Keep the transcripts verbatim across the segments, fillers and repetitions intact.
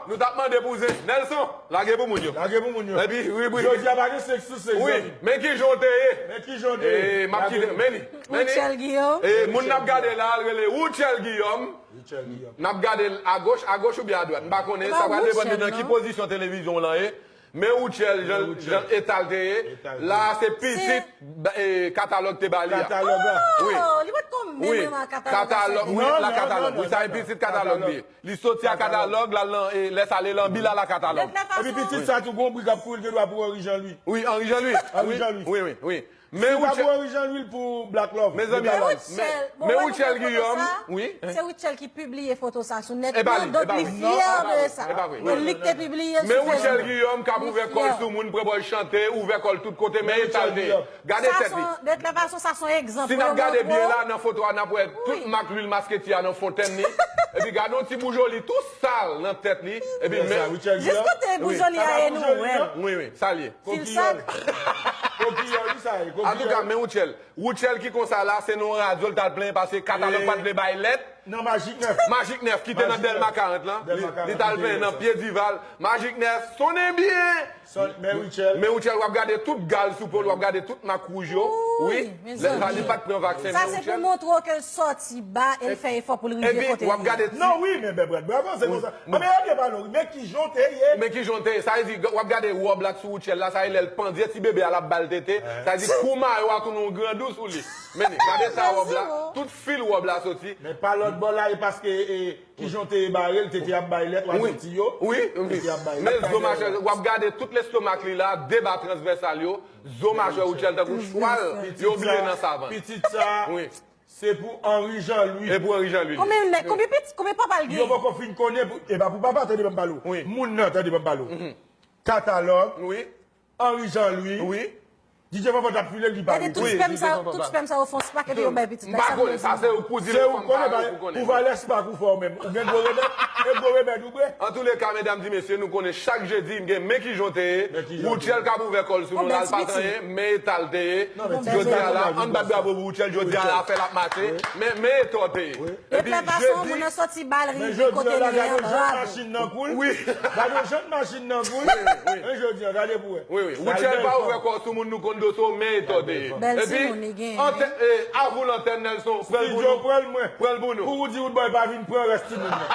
Nou t ap mande pou zen. Nelson, lage pou moun yo. Lage pou moun yo. Epi, wi, wi. Jodi a pa gen senk sou senk, zanmi. Men ki jan w te ye. Men ki jan w te ye. M ap kite. Men li. Men li. Rutshelle Guillaume. E, moun n ap gade la, l rele Rutshelle Guillaume. Rutshelle Guillaume. N ap gade l agoch, agoch oubyen adwat. M pa konnen, sa pral depann de nan ki pozisyon televizyon w lan ye. Men Rutshelle, jan, jan eta l te ye. La, se pitit, e, katalòg te ba li a. Katalòg la. Wi. Oh, li pa t konn menm nan katalòg la. Katalòg, wi, la katalòg. Wi, sa e pitit katalòg li ye. Li soti a katalòg, l al nan, e, lè sa l e lan Bila la katalòg. Epi pitit sa tou gon bri k ap kouri l gen dwa pou Henri Jean Louis. Wi, Henri Jean Louis. Henri Jean Louis. Wi, wi, wi. Men Rutshelle. Pou Henri Jean Louis pou Black Love. Mezanmi, men Rutshelle Guillaume, wi. Se Rutshelle ki pibliye foto sa sou nèt. E pa li, e pa vre. Non, li te pibliye l sou Facebook. Men Rutshelle Guillaume k ap ouvè kò l sou moun, pran bòl chante, ouvè kò l tout kote, men eta l te ye. Gade tèt li. De toute façon, sa se yon egzanp. Si n ap gade byen la, nan foto a, n ap wè tout mak lwil masketi a nan fontèn li. Epi gade yon ti boujoli tou sal nan tèt li. Epi men. Jis kote boujoli a ye nou wè l. Wi, wi, sa l ye. Kokiyòl. Kokiyòl, wi, sa ye. Antouka, men Rutshelle. Rutshelle ki konsa la, se nan yon radyo l t al plenyen paske katalòg pa t vle bay lèt. Nan Magic nèf. Magic nèf ki te nan Dèlma karant lan. Li t al plenyen nan pye Dival. Magic nèf, sonnen byen. Men Rutshelle. Men Rutshelle, w ap gade tout gal sou po l, w ap gade tout mak wouj yo. Wi. Lè sa li pa t pran vaksen, men Rutshelle. Sa se pou montre w ke l sòti ba e l fè efò pou l rive kote li ye. Epi, w ap gade ti. Non, wi, men bèbrat, bravo, se konsa. Anben, yo gen balon, men ki jan w te ye. Men ki jan w te ye. Sa vle di, w ap gade wòb la k sou Rutshelle la, sa vle lè l pandye ti bebe a l ap ba l tete. Sa vle di, kou mayo a tounen yon grandou sou li. Men li, gade sa wòb la, tout fil wòb la soti. Men pa lòt bò la, e paske, e, Ki jan w te bare l, tete ap bay lèt, w a soti yo. Wi, wi. Tete ap bay lèt. Men zo machè, w ap gade tout lestomak li la, de ba transvèsal yo, zo machè Rutshelle tankou chwal yo bliye nan savann. Pitit sa, pitit sa, se pou Henri Jean Louis. E pou Henri Jean Louis. Konbyen nèg, konbyen pitit, konbyen papa l gen? Yo poko fin konnen, pou, e pa pou papa, tande ban m pale w. Wi. Moun nan, tande ban m pale w. Katalòg. Wi. Henri Jean Louis. Wi. D J Fanfan t ap file l, li pa rive. Gade tout spèm sa, tout spèm sa yo fè yon spak epi yo bay pitit la. M pa konnen, sa se ou k pou di l, fanm pa ou pou konnen. Pou valè spak ou fè w menm. Ou gen gwo remèd, e gwo remèd ou bwè. Antouleka, medam di mesye, nou konnen chak jedi, m gen men ki jan w te ye. Rutshelle k ap ouvè kò l sou nou la, l pa t anyen, men eta l te ye. Jodi a la, ann bat bravo pou Rutshelle, jodi a la, afè l ap mache, men, men eta w te ye. Epi jedi, men jodi a la, gade yon jan machin nan kou l. Wi. Gade yon jan machin nan kou l. Wi, wi. Men jodi a, gade pou wè. Wi, wi. Rutshelle pa ouvè kò sou moun, nou konn dosye w, men eta w te ye. Epi, antè-, e, avou lantèn, Nelson, pran l pou nou. Pran l mwen. Pran l pou nou. Pou ou di Roodboy pa vin pran rès timoun nan.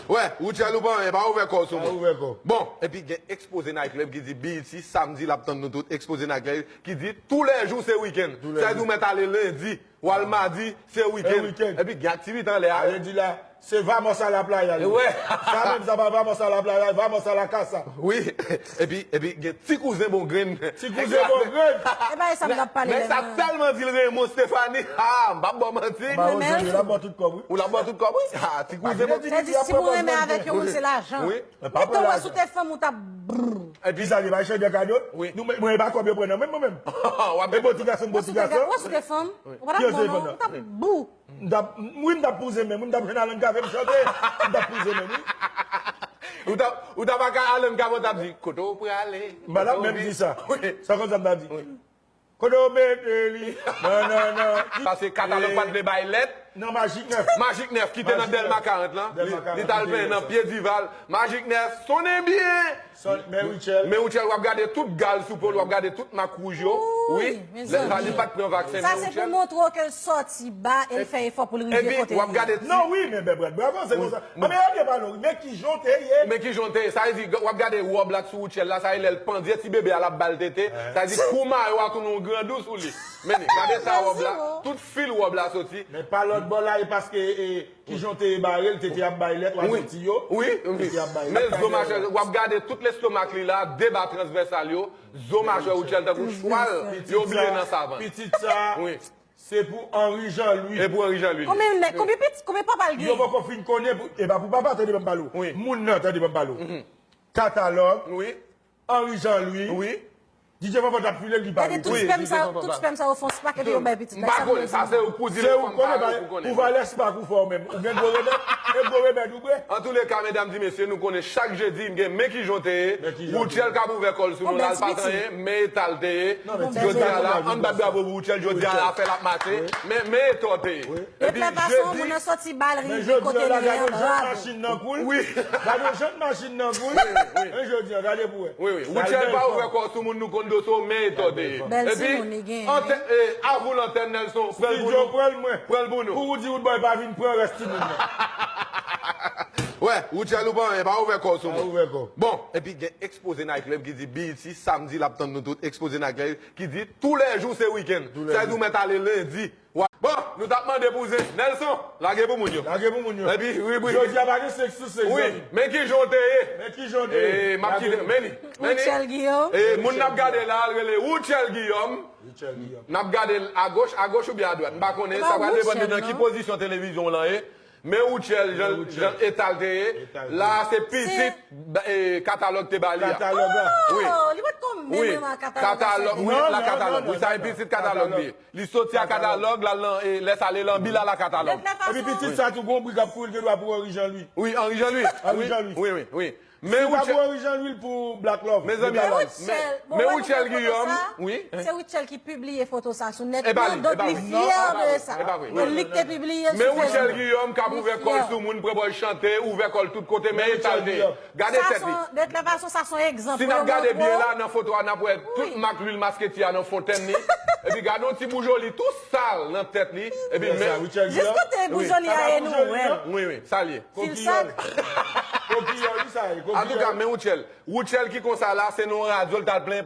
Wè, Rutshelle ou pa anyen, pa ouvè kò sou moun. Pa ouvè kò. Bon, epi gen ekspoze Night Club ki di B E T samdi l ap tann nou tout. Ekspoze Night Club ki di tou lè jou se wikenn. Sa vle di ou mèt ale lendi. W al madi, se wikenn. Epi gen aktivite anlè a. Sa vle di la, se Vamos a la Playa, li. Sa menm sa pa Vamos a la Playa, Vamos a la Casa. Wi. Epi, epi gen ti kouzen bon grenn. Ti kouzen bon grenn. E pa sa m t ap pale la. Nèg sa tèlman di l renmen w, Stephanie. Ha, m p ap ba w manti. Ou l ap ba w tout kòb, wi. Ou l ap ba w tout kòb, wi. Ha, ti kouzen bon grenn. Sa di si moun renmen avèk yon moun, se lajan. Wi. Etan wè si w te fanm ou t ap brr. Epi sa li bay chandè kado. Wi. Nou, mwen, mwen, e pa kòb yo pran nan men mwen menm. W ap bò ti gason, bò ti gason. Wè si w te fanm, ou pa t ap bon non, ou t ap bou. M t ap, wi, m t ap pouze menm, wi, m t ap jwenn Alan k avè m chante. M t ap pouze menm, wi. Ou t ap, ou t ap ak Alan k avè w, t ap di, kote w prale? M pa t ap menm di sa. Wi. Sa konsa m t ap di. Wi. Kote w mete li? Non, non, non. Paske katalòg pa t vle bay lèt. Nan Magic nèf. Magic nèf ki te nan Dèlma karant lan. Li, li t al plenyen nan pye Dival. Magic nèf, sonnen byen. Men Rutshelle. Men Rutshelle, w ap gade tout gal sou po l, w ap gade tout mak wouj yo. Wi. Lè sa li pa t pran vaksen, men Rutshelle. Sa se pou montre w ke l sòti ba e l fè efò pou l rive kote li ye. Epi, w ap gade ti. Non, wi, men bèbrat, bravo, se konsa. Anben, yo gen balon, wi, men ki jan w te ye. Men ki jan w te ye. Sa vle di, w ap gade wòb la k sou Rutshelle la, sa vle lè l pandye ti bebe a l ap ba l tete. Sa vle di, kou mayo a tounen yon grandou sou li. Men li, gade sa wòb la, tout fil wòb la soti. Men pa lòt bò la, e paske, e, ki jan w te ye bare l, tete ap bay lèt, w a soti yo. Wi, wi. Tete ap bay lèt. Men zo machè, w ap gade tout lestomak li la, de ba transvèsal yo, zo machè Rutshelle tankou chwal yo bliye nan savann. Pitit sa, pitit sa. Wi. Se pou Henri Jean Louis. E pou Henri Jean Louis. Konbyen nèg, konbyen pitit, konbyen papa l gen? Yo poko fin konnen, pou, e pa pou papa, tande ban m pale w. Wi. Moun nan, tande ban m pale w. Mhm. Katalòg. Wi. Henri Jean Louis. Wi. DJ Fanfan t ap file, li pa Gade tout spèm sa, tout spèm sa yo fè yon spak epi yo bay pitit la. M pa konnen, sa se ou k pou di l, fanm pa ou, ou valè spak ou fè ou menm. Ou gen gwo remèd, e gwo remèd ou bwè? Antouleka, medam di mesye, nou konnen chak jedi m gen men kijan w te ye. Woutchèl k ap ouvè kò l sou nou la, l pa t anyen, men eta l te ye. Jodi a la, ann bat bravo pou Woutchèl, jodi a la, afè l ap mache. Men, men eta w te ye. Epi jedi. Moun nan soti ba l rive kote li an, bravo. Machin nan kou l. Wi. Gade yon jan machin nan kou l. Wi, wi. Men jodi a, gade pou wè. Wi, wi. Woutchèl pa ouvè kò sou moun, nou konn dosye w, men eta w te ye. Bèl timoun li genyen. Epi, antè- eh, avou lantèn Nelson, pran l pou nou. Pran l pou nou. Pou ou di Woodboy pa vin pran rès timoun nan. Wè, Woutchèl ou pa anyen, pa ouvè kò w sou moun. Pa ouvè kò. Bon, epi gen Ekspoze Night Club ki di B E T, samdi l ap tann nou tout, Ekspoze Night Club ki di tou lè jou se wikenn. Sa vle di ou mèt ale lendi. Bon, nou t ap mande pou zen. Nelson, lage pou moun yo. Lage pou moun yo. Epi, wi, wi. Jodi a pa gen sèks sou sèks, zanmi. Wi, men kijan w te ye. Men kijan w te ye. M ap kite, men li. Men li. Woutchèl Guillaume. E, moun n ap gade la, l rele Woutchèl Guillaume. Woutchèl Guillaume. N ap gade l agoch, agoch oubyen adwat. M pa konnen, sa pral depann de nan ki pozisyon televizyon w lan ye. Men Woutchèl, jan, jan eta l te ye. La, se pitit, eh, katalòg te ba li a. Katalòg la. Wi. Oh, li pa t konn menm remake katalòg la. Katalòg, wi, la katalòg. Wi, sa e pitit katalòg li ye. Li soti a katalòg, l al nan, eh, lè sa ale lan Bila la katalòg. Epi pitit sa tou gon bri k ap kouri, l gen dwa pou Henri Jean Louis. Wi, Henri Jean Louis. Henri Jean Louis. Wi, wi, wi. Men Woutchèl. Pou Henri Jean Louis, pou Black Love. Mezanmi, men Woutchèl Guillaume, wi. Se Woutchèl ki pibliye foto sa sou nèt. Donk li fyè de sa. Donk li k te pibliye l sou Facebook. Men Woutchèl Guillaume k ap ouvè kò l sou moun, pran bòl chante, ouvè kò l tout kote, men eta l te ye. Gade tèt li. De tout fason, sa se yon egzanp. Si n ap gade byen la, nan foto a, n ap wè tout mak lwil masketi a nan fontèn li. Epi gade yon ti boujoli tou sal nan tèt li. Epi men. Jis kote boujoli a ye nou wè l. Wi, wi, sa l ye. Kokiyòl. Kokiyòl, wi, sa ye. Antouka, men Woutchèl. Woutchèl ki konsa la, se nan yon radyo l t al plenyen.